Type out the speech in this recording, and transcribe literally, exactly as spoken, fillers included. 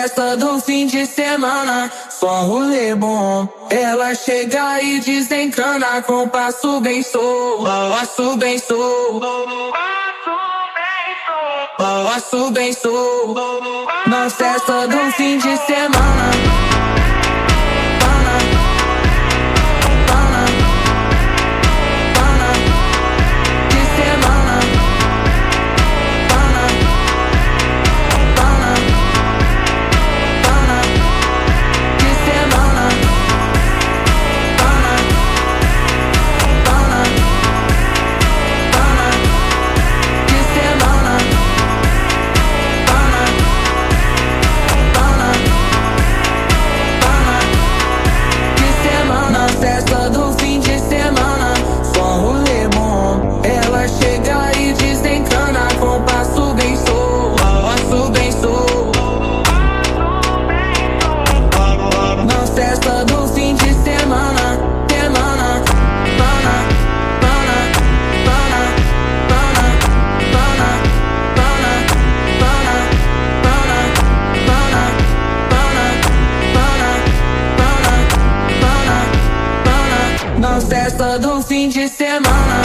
festa do fim de semana, só rolê bom. Ela chega e desencana com passo bem solto, passo bem solto, passo bem solto. Na festa do fim de semana. De semana. De semana. De semana. De semana. Festa do fim de semana, só rolê bom. Ela chega e desencana com passo bem solto, passo bem solto. Na festa do fim de semana, semana, mana, mana, mana, mana, mana, mana, mana, mana, mana, mana, mana, mana, mana, na festa do fim de semana.